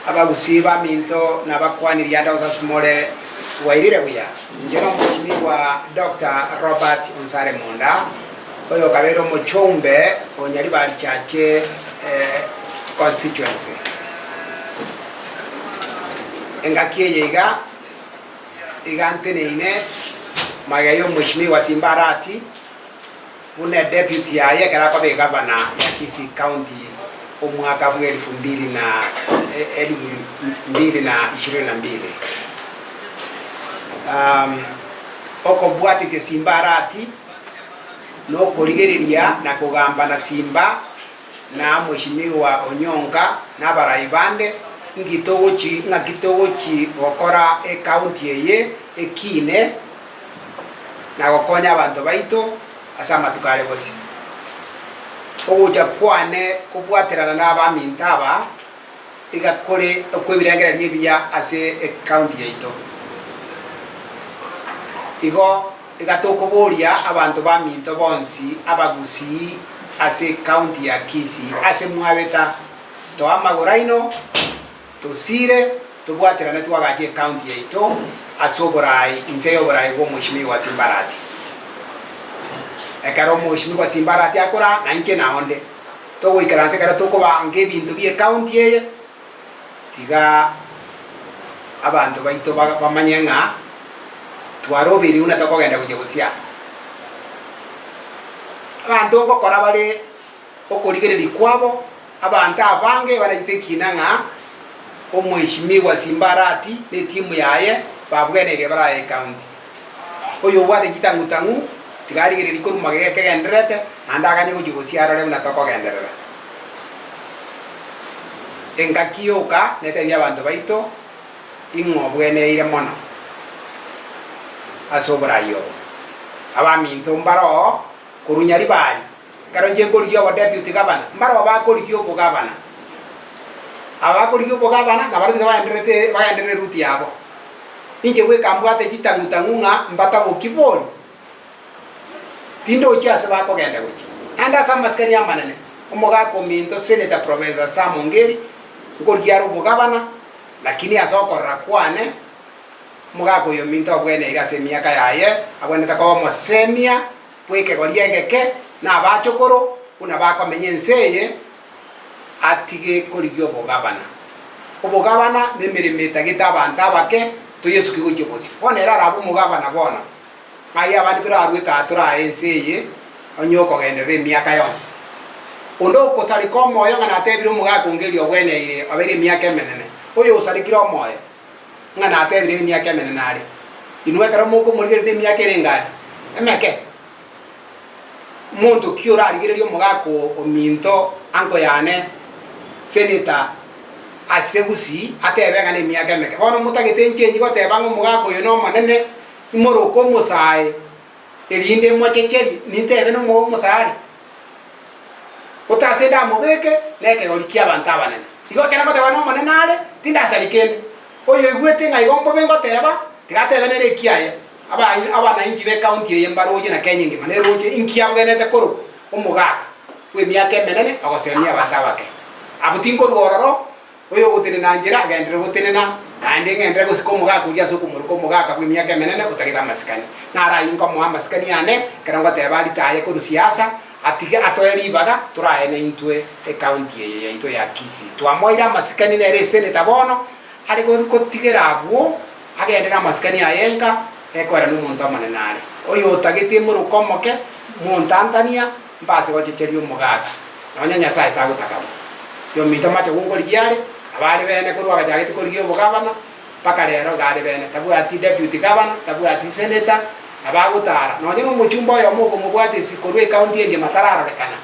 Abagusii baminto nabakwanirie ande onsi ase more, bwairire buya. Inche nomweshimiwa Doctor Robert Onsare Monda, oyokabeire omochumbe o Nyaribari Chache Constituency. Engaki eye iga, iga nteneine magega y'omweshimiwa Simba Arati, Buna edeputy yaye ekero akoba egavana ya Kisii County omwaka bwa elifu mbili na elifu mbili na ishirini na mbili. Okobwatithia Simba Arati na okorigereria na kogamba na Simba na Mweshimiwa Onyonka na abarai bande nki togochi ng'aki togochi gokora ecounty eye ekine na gokonya abanto baito ase amatuko are bosio. Ogocha kwane kobwaterana nabaminto aba iga kore okw'ebirengererio ebiya ase ecounty yaito. Igo iga tokoboria abanto baminto bonsi abagusii ase ecounty ya Kisii ase mwabeta toa amagoro aino, Tosire tobwaterane twagache ecounty yaito ase oborai inse yoborai bwa omweshimiwa Simbarati. Ekero omweshimiwa Simbarati akoraa na inche nao nde. Togoikaransa ekero tokobanga ebinto bie ecounty eye tiga abanto baito bamanye ng'a twarobeire buna tokogenda gochia gosiaa. Abanto ngokora bare okorigereria kwabo, abanto abange barachete ekiina ng'a Omweshimiwa Simba Arati ne etimu yaye babweneire baraye ecounty. Oyobwate chitang'utang'u tiga arigererie korwa magega ekegendererete naende aganye gochia bosio arore buna tokogenderera. Engaki yoka netebie abanto baito ing'o obweneire mono ase oborai obo. Abaminto mbaroo korwa Nyaribari Ekero inche nkorigia obodeputy gavana, mbarabwo bakorigia obogavana. Aba bakorigia obogavana nabarabwo tiga bagendererete bagenderere eruti yabo. Inche bweka mbwate chitang'u-tang'u ng'a mbatabokie bori, tindochi ase bakogenda gochia. Naende ase amasikani amanene, omogaka ominto Senator Professor Sam Ongeri, nkorigia are obogavana, lakini ase okorora kwane, omogaka oyo ominto obweneire ase emiaka yaye, abwenerete koba omosemia, bw'ekegori egeke, na abachokoro, buna bakomenya ense eye, atige korigia obogabana. Obogabana nemeremo etagete abanto abake, toyesuki gochia bosio. Bono ere arabe omogabana bono, ng'ai abande torarue kaa torae ense eye, onye okogenderera emiaka yonsi. Onde okosareka omoyo ng'a natebire omogaka onge erio obweneire obeire emiaka emenene, oyosarekire omoyo, ng'a natebire nemiaka emenene are. Inwe ekero mokomorigereria nemiaka ere engare emeke, monto ki orarigererie omogaka ominto anko yane senator ase Gusii atebe ng'a nemiaka emeke. Bono motagete nchenchi goteba ng'a omogaka oyo nomonene, imoroke omosae erinde mochecherie, nintebe nomo omosae are. Gotase ndamobeke nekegori ki'abanto abanene. Igo ekero ngoteba n'Omonene are, tindasari kende. Oyoigwete ng'a igo mbobe ngoteba, tiga atebe nere ekiaye. Abanainchi b'ecounty eye mbaroche na Kenya engima neroche inki abwenerete korokwa omogaka bw'emiaka emenene ogosemia abanto abake. Abwo tinkorwa ororo, Oyogotenena nchera agenderere gotenena, naende ng'enderere gosika omogaka oria ase okomoroka omogaka bw'emiaka emenene otagete amasikani. Naro ayio nkomoa amasikani ane, ekero ngoteba aritaye korwa siasa, atige atoe ribaga torae naintwe ecounty eye yaito ya Kisii. Twamoeire amasikani nere esenator bono, are gotigera abwo agende namasikani aye nka, ekoera nomonto omonene are. Oyotagete emoroko omoke, montantania, Mbase gochecheria omogaka, nonya Nyasae tagotaka bo. Yominto amache gonkorigia are, abare bene korwa agachagete korigia obogavana, mpaka rero iga are bene, tabwati deputy governor, tabwati senator, nabo agotara. Nonya na omochumba oyomo okomobwata esi korwa ecounty engima tararorekana.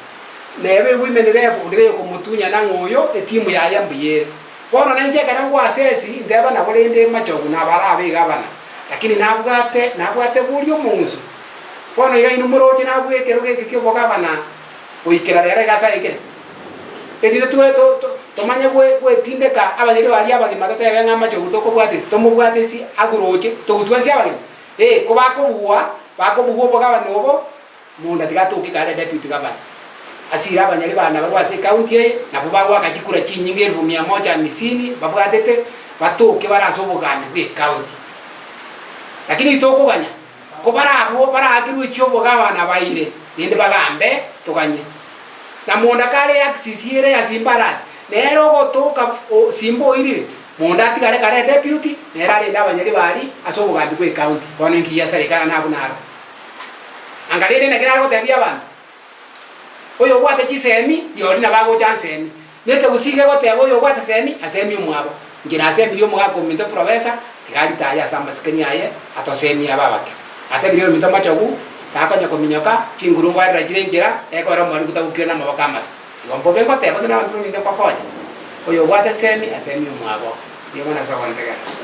Neba ewomen rep onde oyokomotunyana ng'a oyo etimu yaye mbuya ere. Bono nainche ekero ngwasesi, nteba nabo rende machogu nabarabe egavana, lakini nabwate nabwate boria omong'uso. Bono iga inwe moroche nabue ekerogo eke ki'obogabana goikera rero iga ase aikire, erinde twe to to tomanye gwe gwetindeka abanyene baria abagima totebe ng'a amache ogo tokobwata esi tomobwate esi aguroche togotwa nse abagima. Ee, kobakobua bakobugwa obogabana obo, monda tiga atoke kare deputy governor. Asire abanyari bane barwe ase ecounty eye, nabwo bagoaka chikura chinyinge elfu mia moja hamsini babwatete, batoke bare ase obogambi bwa ecounty. Lakini tokoganya, ko barabwo baraakerwe chi'obogabana baire, rende bagambe, toganye. Na monda kare eaxis ere ya Simba Arati, nere ogotoka o Simba oirire, monda atigare kare edeputy, nere arende abanyari baria ase obogambi bwa ecounty. Bono inki giasareka ang'ana abwo naro? Anga rende naki nare gotebia abanto, Oyobwate chisemi, rirorio nabo agocha nsemi. Na ekegusii gegoteba oyobwate semi, asemie omwabo. Inche nasemirie omogaka ominto professor, tiga aritaye ase amasikani aye, atosemie abe abake. Natebirie oyominto machogu, takonya kominyoka, chinguru ngoerera chire enchera, ekore omorembe gotabokire namaboko amasa. Igo mbobe ngoteba onde nabanto baminto mbakonye. Oyobwate semi, asemie omwabo. Mbuya mono ase ogontegera.